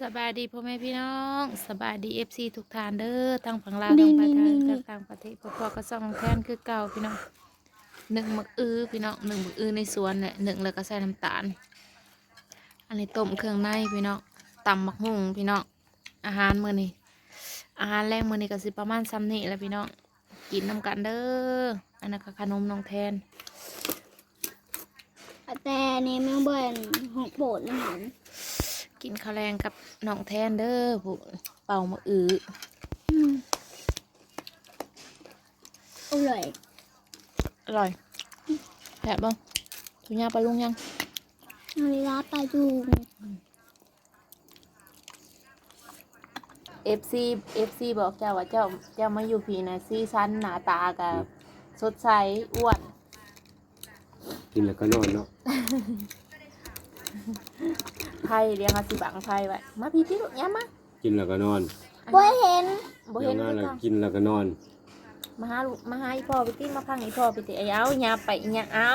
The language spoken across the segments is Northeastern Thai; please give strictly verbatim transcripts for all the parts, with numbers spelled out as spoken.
สบายดีพ่อแม่พี่น้อง สบายดี เอฟซี ทุกท่านเด้อ ทั้งฝั่งลาว ทั้งฝั่งไทย ทั้งต่างประเทศ พบกับช่องน้องแทนคือเก่าพี่น้อง หนึ่งหมากอื้อพี่น้อง หนึ่งหมากอื้อในสวนแหละ หนึ่งแล้วก็ใส่น้ำตาล อันนี้ต้มเครื่องในพี่น้อง ตำบักหุ่งพี่น้อง อาหารมื้อนี้ อาหารแลงมื้อนี้ก็สิประมาณส่ำนี้แหละพี่น้อง กินนำกันเด้อ อันนั้นก็ขนมน้องแทน แต่นี่มันเบิ่นของโปรดนะหัน กินข้าวแลงกับน้องแทนเด้อ ผู้เป่าหมากอื้อ อืมอร่อย อร่อย แซ่บบ่ สุญญาปลาลุงยัง เวลาไปดู เอฟซี เอฟซี บอกเจ้าว่าเจ้า เจ้ามาอยู่พีนะ สีสันหน้าตาก็สดใส อ้วน กินแล้วก็นอนเนาะ ไพ่เลี้ยงเอาสิบังไพ่ไว้ มาพี่ที่ลูกย้ำมา กินแล้วก็นอน บ่เห็น บ่เห็น งาน คือ แล้ว เก่า กินแล้วก็นอน มาหาลูก มาหาอีพ่อไปที่ มาพังอีพ่อไปที่ ไอ้เอาหยาบไปอีหยังเอา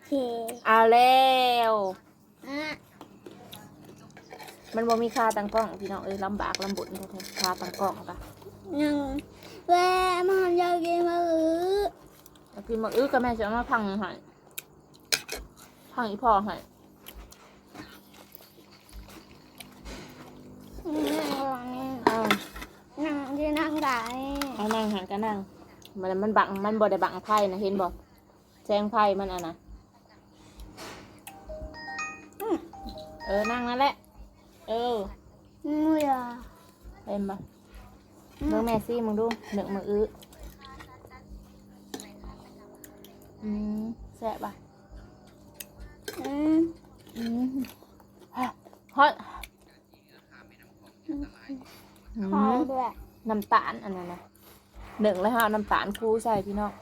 เค เอาแล้ว อ่ะ มันบ่มีค่าตั้งกล้องพี่น้องเอ้ย ลำบากลำบนแท้ๆ ค่าตั้งกล้องกะ ยังแวะมาหาเจ้ากินมาอือ เอากินมาอื้อกับแม่จะเอามาพังให้ พังอีพ่อให้ นั่งลงนี่ อ้าว นั่งที่นั่งได้ เอานั่งหันก็นั่ง มันมันบัง มันบ่ได้บังไพ่นะ เห็นบ่ แสงไพ่มันอ่ะนะ อืม เออ นั่งนั่นแหละ เออ เมื่อ เห็นบ่ เบิ่งแม่ซิมึงดู หนึ่งหมากอื้อ อืม แซ่บบ่ อืม อืม ฮะ ฮอต อืม ขอด้วย น้ำตาลอันนั้นนะ หนึ่งแล้วเอาน้ำตาลคูใส่พี่น้อง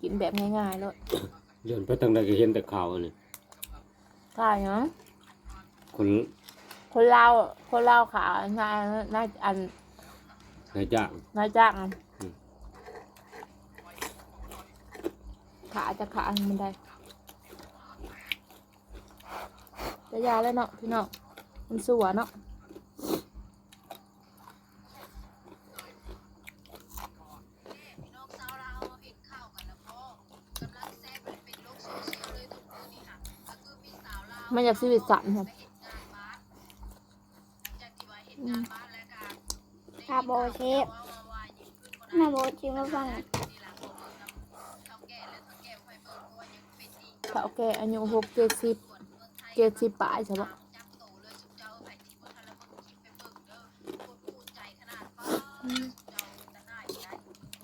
กินแบบง่ายๆเลย เดินไปทางใดก็เห็นแต่เขาวนี่ ขายหยัง คน คนลาว คนลาวขายในในอัน นายจ้าง นายจ้าง อืม ขาจะขามันได้ จะยาแล้วเนาะพี่น้อง มันสัวเนาะ มันอยากชีวิตสันค่ะ คาโบเชฟมาโบชิมมาฟัง เฒ่าแก่อายุหกเจ็ดสิบ เจ็ดสิบปลายใช่ปะ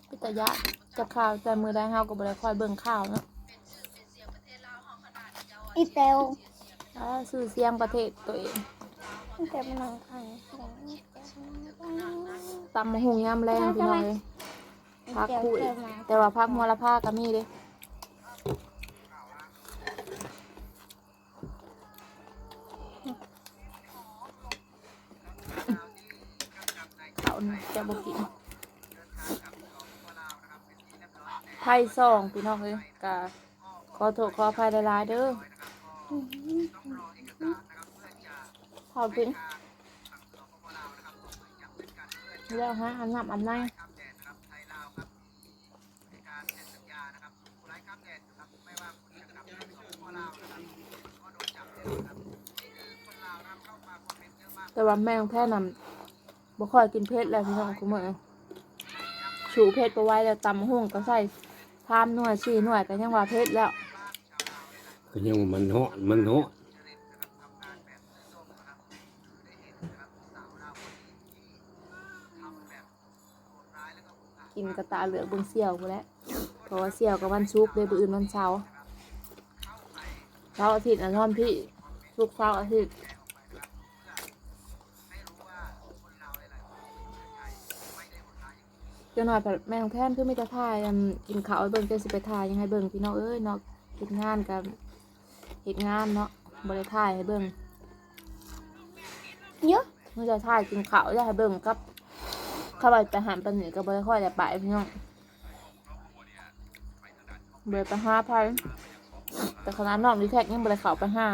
เป็นตาย้าน จักข่าวแต่มื้อใดเฮาก็บ่ได้คอยเบิ่งข่าวเนาะ อีเตว อ่า ชื่อเสียงประเทศตัวเอง อีเตวมันนั่งข้าง ตำบักหุ่งยามแลงพี่น้องเอ้ย ผักคุย แต่ว่าผักโหระพาก็มีเด้ เขาจะบ่กิน ไพ่สองพี่น้องเอ้ย ก็ขอโทษขออภัยหลายๆเด้อ เขากิน แล้วฮะ อาบน้ำอาบใน แต่ว่าแม่น้องแทนน่ะบ่ค่อยกินเผ็ดแล้วพี่น้อง คุมื้อนี้ สู้เผ็ดบ่ไหวแล้ว ตำบักหุ่งก็ใส่สามหน่วยสี่หน่วยก็ยังว่าเผ็ดแล้ว ก็ยังว่ามันฮ้อนมันฮ้อน กินกะตาเหลือกเบิ่งเสี่ยวพู้นแหละ เพราะว่าเสี่ยวก็วันศุกร์เด้ มื้ออื่นวันเสาร์ เสาร์อาทิตย์น่ะนอนพี้ ศุกร์เสาร์อาทิตย์ จักหน่อยแม่น้องแทนคือมีแต่ถ่าย อัน กินข้าวให้เบิ่ง จักสิไปถ่ายหยังให้เบิ่งพี่น้องเอ้ยเนาะ เฮ็ดงานก็เฮ็ดงานเนาะ บ่ได้ถ่ายให้เบิ่ง เยอะ มีแต่ถ่ายกินข้าวอยากให้เบิ่งกับ เข้าไป ไปหันไปนี่ก็บ่ได้ค่อยได้ไปพี่น้อง บ่ได้ไปหาไผ แต่ขนาดน้องดีแท็กยังบ่ได้เข้าไปหา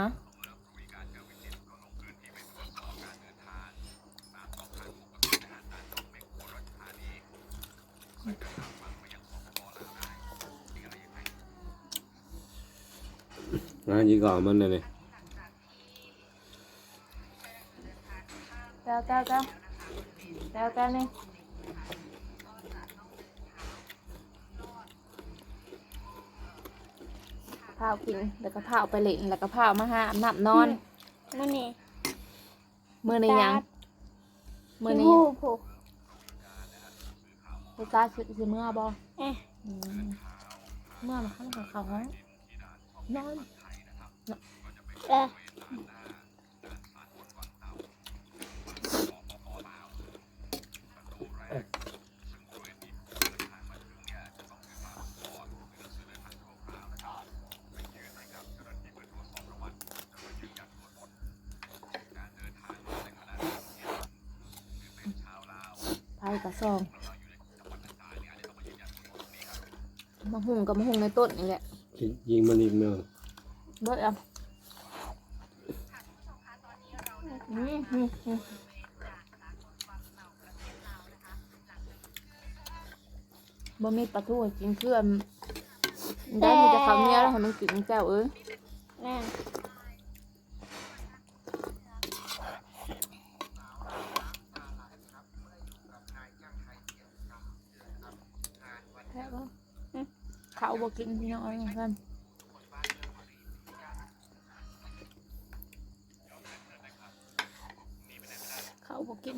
อันนี้ก็เอามันเลยนี่ แต้วแต้วแต้วแต้วแต้วนี่ พากิน แล้วก็พาไปเล่น แล้วก็พามาหาอาบน้ำนอน มื้อนี้ มื้อนี้หยัง มื้อนี้ ผู้ผู้ ผู้ตาสิ สิเมื่อบ่ เอ๊ะ อืม เมื่อมาข้างเขาห้อง นอน เอ๊ะ ไปกะซอง มาหุงกับมาหุงในต้นนี่แหละ ยิงมันอีกเนาะ เบิดอ่ะ อืมอืมอืม บ่มีปลาทูให้กินเพื่อน ได้มีแต่ข้าวเหนียวแล้วให้มันกินแก้วเอ้ย แม่ แซ่บบ่ อืม ข้าวบ่กินพี่น้องเอ้ยท่าน ข้าวบ่กิน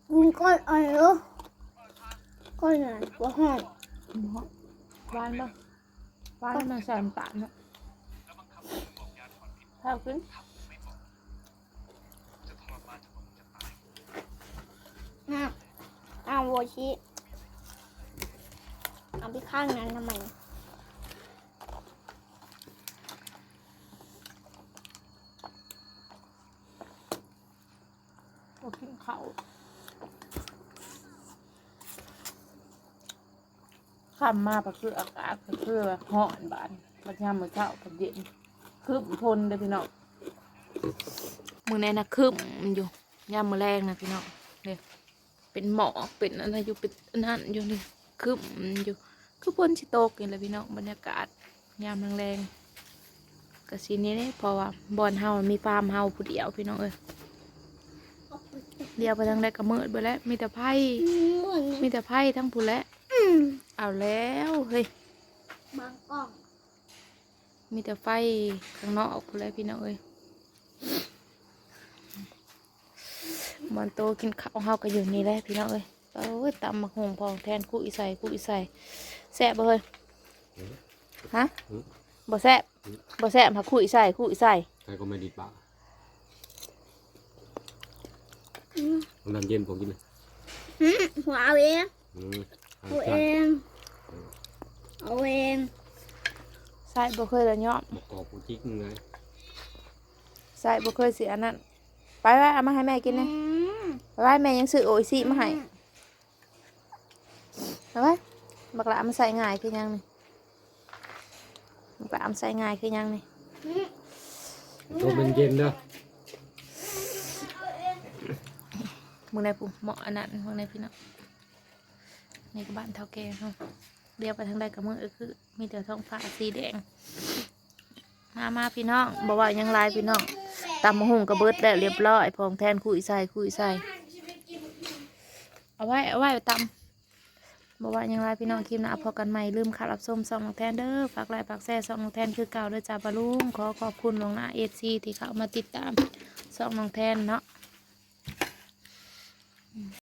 กินก้อนอันเนาะ ก้อนไหนบ่ฮ้อน บ่ฮ้อน หวานบ่ หวานมันใส่น้ำตาลเนาะ ข้าวกิน อ่ะ เอาโวชิ เอาไปข้างนั้นทำไม บ่กินข้าว ค่ำมาก็คืออากาศก็คือฮ้อนบาด บัดยามมื้อเช้าก็เย็น ครึ้มฝนเด้อพี่น้อง มื้อนี้นะครึ้มอยู่ ยามมื้อแลงนะพี่น้อง เด้ เป็นหมอก เป็นอันนั้นอยู่ เป็นอันนั้นอยู่นี่ ครึ้มอยู่ คือฝนสิตกนี่แหละพี่น้อง บรรยากาศยามแลงๆ ก็สินี่เด้ เพราะว่าบ่อนเฮามีฟาร์มเฮาผู้เดียวพี่น้องเอ้ย เลี้ยวไปทางใดก็มืดเบิดแล้ว มีแต่ไฟ อืม มีแต่ไฟทั้งพู้นแหละ อืม เอาแล้วเฮ้ย บางกล้อง มีแต่ไฟข้างนอกพู้นแหละพี่น้องเอ้ย บ่อนโต๊ะกินข้าวเฮาก็อยู่นี่แหละพี่น้องเอ้ย โอ้ย ตำบักหุ่งพองแทน คุยใส่ คุยใส่ แซ่บบ่เฮ้ย ฮะ อืม บ่แซ่บ อืม บ่แซ่บ หาคุยใส่ คุยใส่ ใครก็ไม่ดีปาก อืม น้ำเย็นผมกินเลย อืม หัวเอาเอง อืม เอาเอง เอาเอง ใส่บ่เคยละยอม บอกกอกกูจิกมึงเลย ใส่บ่เคยสิอันนั้น ไปไว้ เอามาให้แม่กินนะ อืม ไปไว้ แม่ยังซื้อโออิชิมาให้ อืม เอาไว้ บักหล่ามันใส่ง่ายคือหยังนี่ บักหล่ามันใส่ง่ายคือหยังนี่ อืม ตัวมันเย็นเด้อ มื้อใดปุ๊บ เหมาะอันนั้น มื้อใดพี่น้อง นี่ก็บ้านเฒ่าแก่เฮา เลี้ยวไปทางใดก็มืดคือ มีแต่ท้องฟ้าสีแดง มามาพี่น้อง บ่ว่าหยังหลายพี่น้อง ตำบักหุ่งก็เบิดแล้วเรียบร้อย พองแทนคุยใส่ คุยใส่ เอาไว้ เอาไว้ตำ บ่ว่าหยังหลายพี่น้อง คลิปหน้าพบกันใหม่ ลืมเข้ารับชมช่องน้องแทนเด้อ ฝากไลค์ ฝากแชร์ช่องน้องแทนคือเก่าเด้อจ้า ปะลุง ขอขอบคุณล่วงหน้า เอฟซี ที่เข้ามาติดตามช่องน้องแทนเนาะ